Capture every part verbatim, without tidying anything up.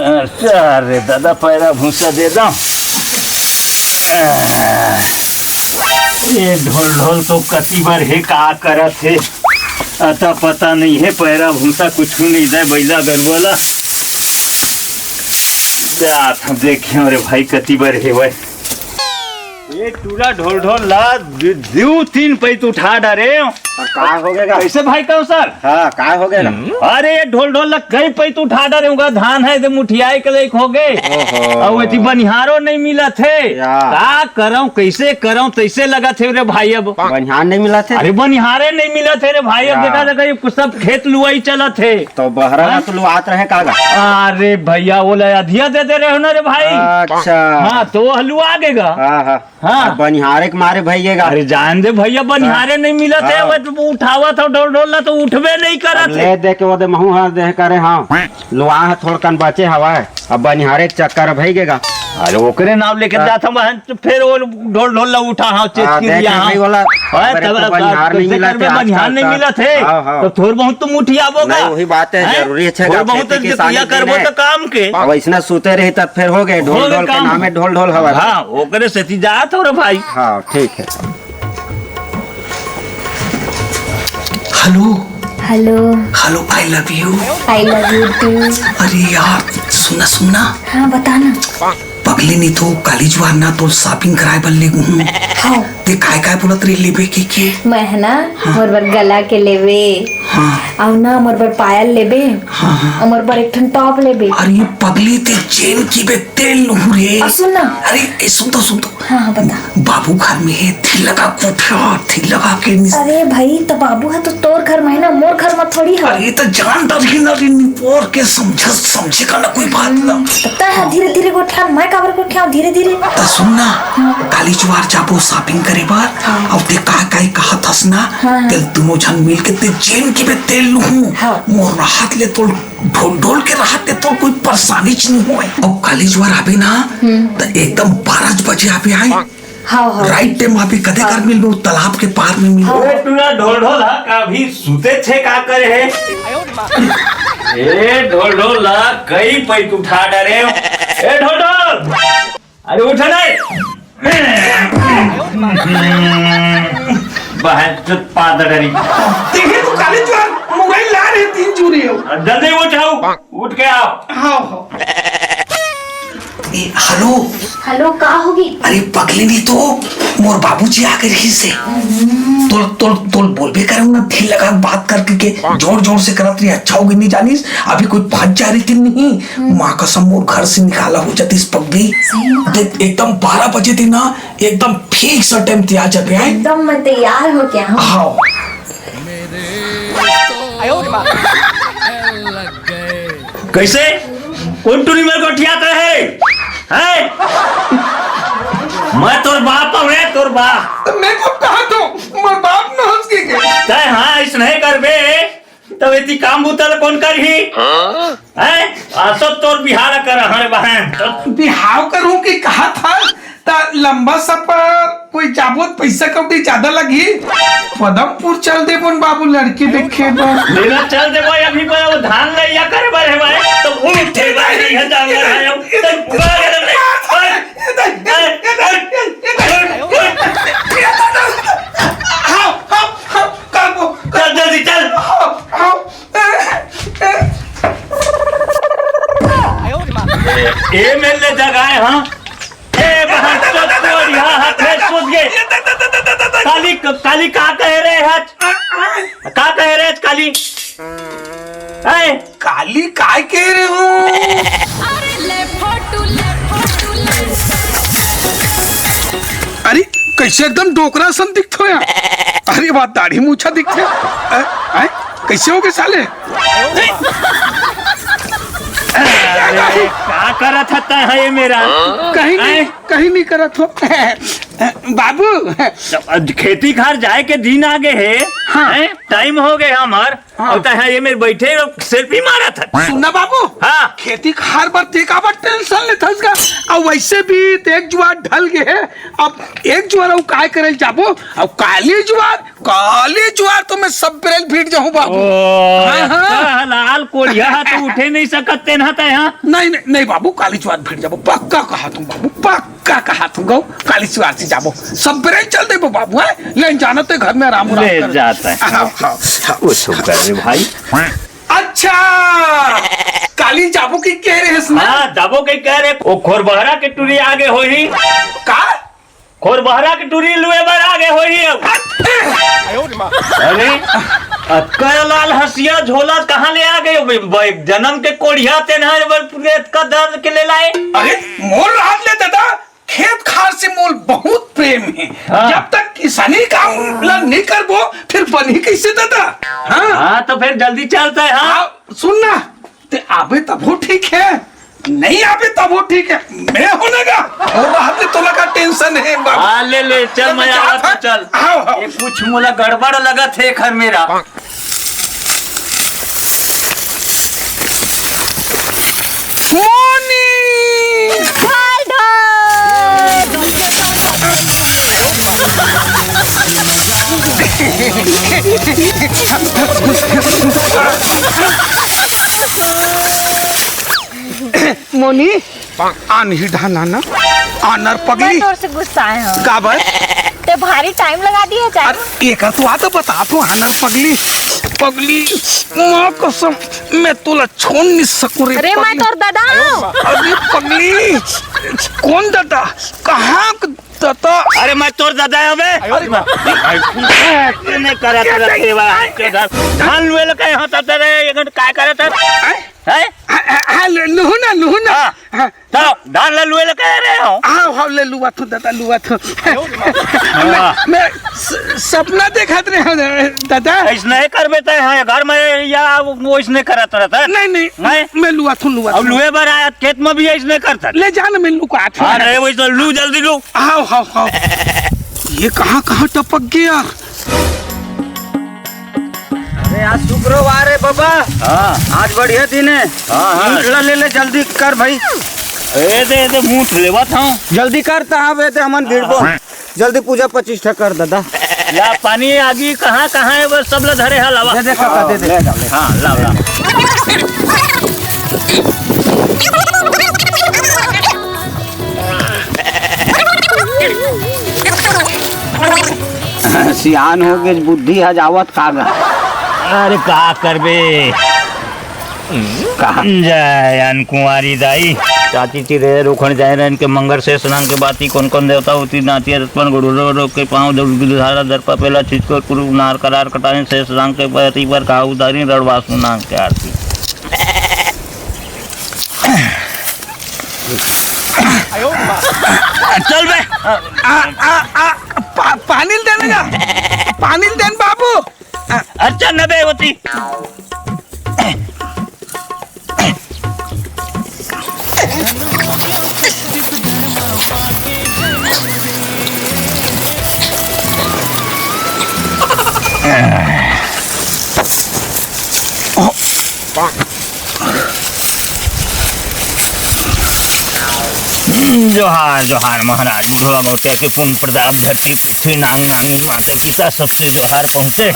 अच्छा रे दादा, पैरा भूसा दे दो। ये ढोल ढोल तो कति बर हे, का करत हे, अता पता नहीं हे। पैरा भूसा कुछ नहीं दे बैला गरुआ ला। जात हम देखियो रे भाई, कति बर हे वह। ये टूरा ढोल ढोल ला दि-, दिउ तीन पैत उठा डारे। का हो गया? कैसे भाई कहो सर? हाँ, का हो गया? अरे ये ढोल ढोल ला कई पैत उठा डारे हूँ, धान हे ते मुठियाई के लायक हो गए। ओहो। अउ एती बनिहारो नहीं मिलत हे। या। का करऊं, कैसे करऊं, तैसे लगत हे रे भाई अब। बनिहार नहीं मिलत हे? अरे बनिहारे नहीं मिलत हे रे भाई, अब या। देखा देखा ये सब खेत लुआई चलत हे। तो बहरा हाँ? तो लुआत रहे का गा? अरे भैया, वो ले अधिया दे दे रहे हो ना रे भाई। अच्छा। हाँ, तो वो लुआ गेगा। हाँ, हाँ। हाँ। अब बनिहारे के मारे भइएगा। अरे जान दे भैया, बनिहारे हाँ। नहीं मिलत हे, हाँ। वो तो उठावत हो ढोल ढोल ला तो उठबे नहीं करत अब हे। ले दे के वो दे महू हर दे करे, हाँ। लुआ है थोड़कन बचे हवा है, अब बनिहारे के चक्कर भइएगा। अरे ओकरे नाम लेके हाँ। जात हम हन, तो फिर वो ढोल ढोल ला उठा, हाँ, चेत हाँ, की देख लिया, ले हाँ। भाई वाला, हाँ, मेरे तब को अब बनिहार नहीं कैसे मिलत करबे, हे बनिहार आजकल नहीं का। मिलत हे। हाँ, हाँ। तो थोड़ बहुत तो मुठियाबो का। नहीं, वही बात है, हैं? जरूरी है, थोड़ बहुत खेती तो किसानी किया करबो दिन है। तो काम के। अब ऐसना सुते रही तब फिर हो गए, ढोल हो गए ढोल के काम। नामे ढोल ढोल हवा। हाँ, ओकरे सेती जात हो रे भाई। हाँ, ठीक है। Hello. Hello. Hello, I love you। I love you too। अरे यार, सुनना, सुनना। हाँ, बता ना। पगली नहीं तो काली जुआर ना तो shopping कराए बर ले गहूँ। हाँ। ते काय काय बोलत रही लेबे के के? मैं है ना, हाँ। मोर बर गला के लेबे। हाँ। अउ ना मोर बर पायल लेबे। हाँ, हाँ। अउ मोर बर एक ठन top लेबे। अरे ये पगली ते जेन की बे तेल लुहू रे। अउ सुन ना। अरे ए, सुन तो, सुन तो। हाँ, हाँ, बता। बाबू घर में हे, धिर लगा के उठा, धिर लगा के निस- अरे भाई, तो बाबू है तो तोर घर में है ना, मोर घर में थोड़ी है। अरे तो जान डरही ना रे, निपोर के समझ, समझे का ना कोई बात ना। तो तय है धीरे धीरे गोठिया, मैं काबर गोठिया धीरे धीरे। तो सुन ना, हाँ। काली जुआर जाबो shopping करे बर, हाँ। अउ ते का काई कहत हस ना, हाँ, हाँ। ते दुनों झन मिल के ते जेन की बे तेल लुहू, हाँ। मोर राहत ले तोल ढोल ढोल के राहत ले तोल कोई परेशानी च नहीं होए। अउ काली जुआर आबे ना, हम्म। तो एकदम बारह बजे आबे आए। हाँ, हाँ। Right time आप ही कदे हाँ। कर मिलबो, तालाब के पार में मिलबो। हाँ। ए, टूरा ढोल ढोल हा, का भी सुते थे, का करे हे? ए, ढोल ढोल ला, कई पैत उठा डारे हो। ए, ढोल ढोल, अरे उठ ना। बहन चोद पादर डरी। देखे तो काली जुआर mobile ला रहे तीन चूरी हो। जल्दी उठ आओ। उठ के आओ। हाँ, हाँ। ए, हेलो। हेलो, का होगे? अरे पगली नहीं तो, मोर बाबूजी आ गए रही से। तोल, तोल, तोल बोलबे करे ना, धिर लगा बात करके के जोर जोर से करत रही, अच्छा होगे नहीं जानिस, अभी कोई पाँच चार ही दिन नहीं, माँ कसम मोर घर से निकाला हो जातिस पगली। सही में? देख एकदम बारह बजे दिन ना, एकदम fix time ते आ जाबे आए। एकदम मैं तैयार हो गया हूँ। हाँ। कैसे? कोन टूरी मेर गोठियात रहे? हैं? मैं तोर बाप हूँ रे, तोर बाप। तो मैं कब कहा तो, मोर बाप न हंस के गए। तय हाँ, इसने करबे, तब एती काम बूता ल कोन करही? हैं? आसो तोर बिहाव कर, हरे बहन। बिहाव करूँ कि कहा था, त लंबा सफर, कोई जाबो त पैसा कौड़ी ज्यादा लगही। पदमपुर चल देबो न बाबू, लड़की देखे बर। बिना चल देबो, अभी पर वो धान ले या करे बर है भाई, तो वो उठे भाई, ये जान रहा है, तो पूरा गलत है। हाँ, हाँ, हाँ, करबो, चल जल्दी चल। हाँ, हाँ। ए, ए मेरे ले जगाए, हाँ। ए, बहन चोद, तोर यहाँ हाथ में सूत गए। काली, काली का कहे रहे आज? का कहे रहे आज काली? हैं? काली काय कह रहे हो? अरे ले फोटू, ले फोटू, ले। अरे, कैसे एकदम डोकरा सन दिखत हो यार? अरे, बात दाढ़ी मूछा दिखत है। अ, अ, कैसे हो गए साले? अरे, का करत हता है ये मेरा? कहीं नहीं, हैं? कहीं नहीं करत हो। बाबू। अब खेती खार जाए के दिन आ गए है, हाँ। हैं? टाइम हो गए हमार। अउ तैं ह ये मेर बइठे selfie मारत हस। सुन ना बाबू, हाँ। खेती खार बर तैं काबर tension लेथस गा? अउ वइसे भी तैं एक जुवार ढल गे हे, अब एक जुवार अउ काय करे ल जाबो? अउ काली जुवार, काली जुवार तो मैं सबेरे ल भिड़ जाहूँ बाबू। ओ, हाँ, हाँ। अतका लाल कोढ़िया ह तो उठे नइ सकत तैं हा, तैं हा। नहीं, नहीं, नहीं बाबू, काली जुवार भिड़ जाबो, पक्का कहत हूँ बाबू, पक्का। का कहा तू गो? काली जुवार से जाबो, सबेरे चल देबो बाबू, हैं? ले जाना तो घर में आराम, आराम ले कर। जाता है। हाँ, हाँ, हाँ। कुछ तो कर रे भाई। अच्छा, काली जाबो के कहे रहेस ना? हाँ, जाबो के कहे रहे। ओ खोरबहरा के टूरी आगे होही। का? खोरबहरा के टूरी लुए बर आगे होही अब। अरे, अतका लाल हँसिया झोला कहाँ ले आगे? जनम के कोढ़िया तेन हा, पूरे अतका दर्द के ले लाए। अरे, मोर राज ले दादा, खेत खार से मोल बहुत प्रेम हे। हाँ। जब तक किसानी काम ला नइ करबो, फिर बनही कइसे दादा? हाँ। हाँ, तो फिर जल्दी चलता है, हाँ। हाँ, सुन ना, तैं आबे तभो ठीक हे, नइ आबे तभो ठीक हे, मैं हूँ ना गा। अउ बाप रे, तोला का tension हे बाबू? हाँ, ले, ले, चल, मैं मैं जात आवत हूँ, हूँ। चल। आओ, आओ। ये कुछ मोला गड़बड़ लगत हे घर मेरा। मोनी! ढाल ढाल। मोनी, आनही ढाना ना, आनर मैं पगली। तोर से गुस्सा आए हूँ। काबर? तैं भारी time लगा दिए चाहे। अरे, एकर तो आ तो बता तो, आनर पगली, पगली, माँ कसम, मैं तोला छोड़ नहीं सकूँ रे अरे, मैं पगली। तोर दादा हूँ। अरे पगली, कौन दादा? कहाँ क-, दादा? अरे, मैं तोर दादा हूँ बे। अरे, नहीं करा था तेरे वाला, धान लुए लगे यहाँ तो तेरे, ये घंटे काय करा था? हैं? हैं? हाँ, हाँ, हाँ, लू, लूहूँ ना, लूहूँ ना। हाँ। हाँ। तो धान ला लुए ले कहे रहे हो? हाँ, हाँ, ले लुवाथों दादा, लुवाथों। हाँ। मैं, मैं स-, सपना देखत रहे हूँ दादा। अइसने करबे तैं, हाँ, घर में या वो अइसने करत रहता है। नहीं, नहीं, नहीं? मैं लुवाथों, लुवाथों। अब लुए बर आया, खेत में भी अइसने करता है। ले जा ना, मैं लुकाथों। हाँ, नहीं, वही तो लू, जल्दी लू। आओ, आओ, आओ। ये कहाँ, कहाँ टपक गए यार? अरे, आज शुक्रवार हे बाबा। हाँ। आज बढ़िया दिन हे। हाँ, हाँ। मुठला ले ले, जल्दी कर भाई। ए दे, ए दे, मुठ लेवत हूँ। जल्दी कर, तहाँ बे ते हमन भिड़बो। हाँ। जल्दी पूजा पच्चीस ठा कर दादा। ला पानी आगी कहाँ, कहाँ हे, बस सब ला धरे हा, लावा। दे दे काका, दे दे। ले जा, ले। हाँ, लाव, लाव। सियान हो गे, बुद्धि ह जावत का गा। अरे का करबे? कहा? जय अन कुंवारी दाई। चाची चिरे रुखण जाए रहन के मंगर से स्नान के बाती कोन कोन देवता होती नाती रतपन गुरु रो रो के पाँव दरुगी धारा दरपा पेला छिचको कुरु नार करार कटाए से स्नान के बाती पर का उदारी रणवास नाम के आरती। चल बे। आ, आ, आ, पा-, पानी ल देने का? पानी ल देन बाबू। आ, अच्छा, न बे होती। जोहार, जोहार महाराज, बुढ़वा गौटिया के पुण्य प्रताप, धरती पृथ्वी नांग नांग, माता पिता सबसे जोहार पहुँचे।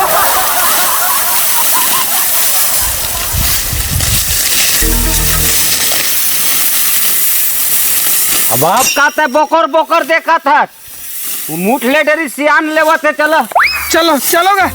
अब आप का तै बोकर बोकर देखत हस? वो मुठ ले डरी सियान लेवत हे, चलो। चलो, चलो गा।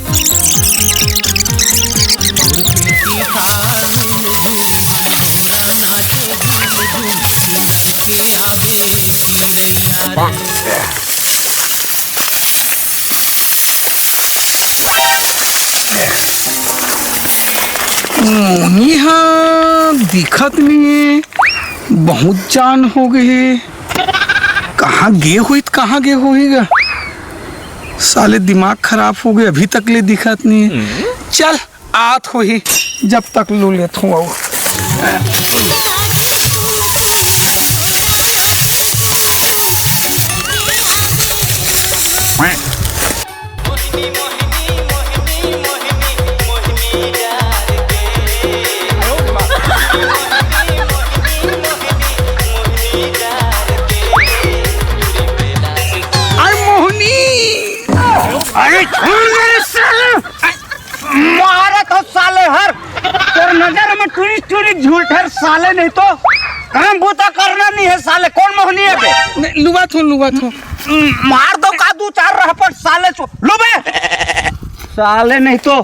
मोनी हा दिखत नहीं हे, बहुत जान हो गए हे। कहाँ गे होही त कहाँ गे होही गा? साले दिमाग खराब हो गए, अभी तक ले दिखत नहीं हे। चल, आत होही, जब तक लू लेत हूँ अउ। चुरी चुरी झूठर साले, नहीं तो काम बूता करना नहीं है साले। कौन मोहनी है बे? नहीं, लुआ थो, लुआ थो। मार दो का दू चार रहपट साले चो। लो बे। साले नहीं तो।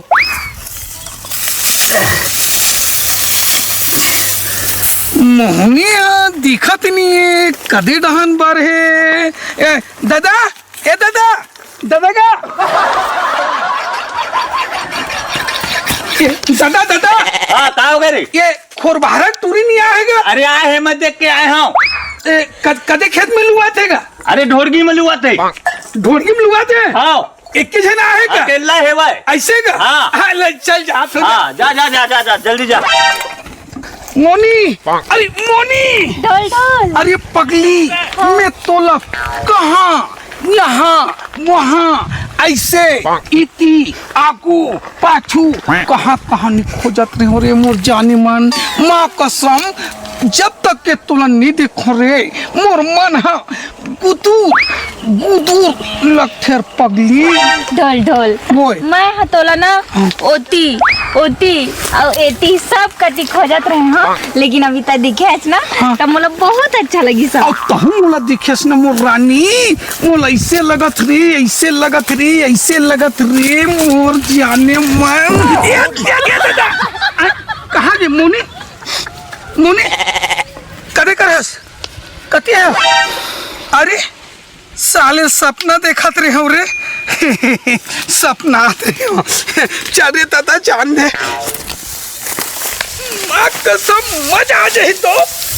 मोहनिया दिखत नहीं है, कदे डहन बर है। ए, दादा, ए दादा, दादा का? ए, दादा, दादा। हाँ, का हो गए रे? ये खोरबारक टूरी नहीं आएगा? अरे आए है, मैं देख के आए हूँ। ए, कद-, कदे खेत में लुआ थे का? अरे ढोड़गी में लुआ थे। ढोड़गी में लुआ थे? हाँ। एक के जना आहे का? अकेला है भाई। ऐसे का? हाँ। हाँ, ले, चल जा, फिर। हाँ, जा, जा, जा, जा, जा, जल्दी जा। मोनी, अरे मोनी, ढोल, ढोल। अरे पगली, हाँ। मैं तोला कहाँ, यहाँ, वहाँ, ऐसे, इती, आगू, पाछू, कहाँ, कहाँ नहीं खोजत रहे हो रे मोर जानी मन। माँ कसम, जब तक के तोला नहीं देखो रे, मोर मन हा गुदुर गुदुर लगथे रे पगली। ढोल ढोल। ओए। मैं ह तोला ना हाँ। ओती ओती अउ एती सब कति खोजत रहे हूँ, हाँ। लेकिन अभी तक दिखे हस ना, हाँ। त मोला बहुत अच्छा लगिस। अउ तहूँ मोला दिखेस ना मोर रानी, मोला ऐसे लगत रे, ऐसे लगत रे, ऐसे लगत रे, मोर जाने मन। ये, ये, ये दादा। आ, कहाँ गे मोनी? मोनी, कदे कर हस? कति है? अरे, साले सपना देखत रहे हूँ रे। सपना आत रहे हूँ। चल रे दादा, जान दे। माँ कसम, मजा आ जाही तो।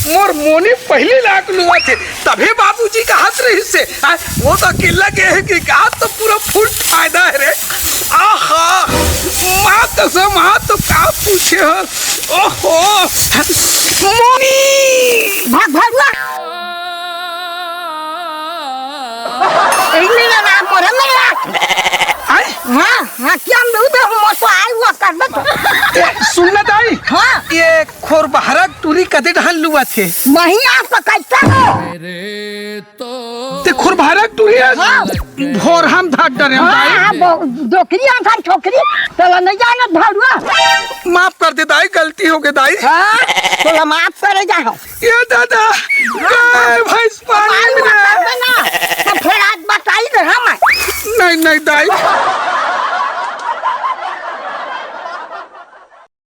मोर मोनी पहली लाख लुआ थे, तभे बाबूजी का हाथ रही से। आ, वो तो अकेला के है कि का तो पूरा फुल फायदा है रे। आहा, माँ कसम, हाँ तो का पूछे हो? ओहो, मोनी। भाग, भाग, भाग। एक मिनट ना, मोरे मिला। आय? हाँ, हाँ, क्या हम दूध है, हम तो आए हुआ कर दे तो। ए, सुन ना दाई। हाँ। ये खोरबहरा टूरी कदे डहन लुआ थे? महीना पकड़ता हो। ते खोरबहरा टूरी है? हाँ। भोर हम धार डरे हम हाँ, दाई। हाँ, बहु-, डोकरी हम खान छोकरी, तोला नहीं जाना भाड़ुआ। माफ कर दे दाई, गलती हो गई दाई। हाँ, तोला माफ करे जा हो। ये दादा, गाय भैंस पानी पानी में। बता देना, तो फिर आज बताई दे हम। नहीं, नहीं दाई,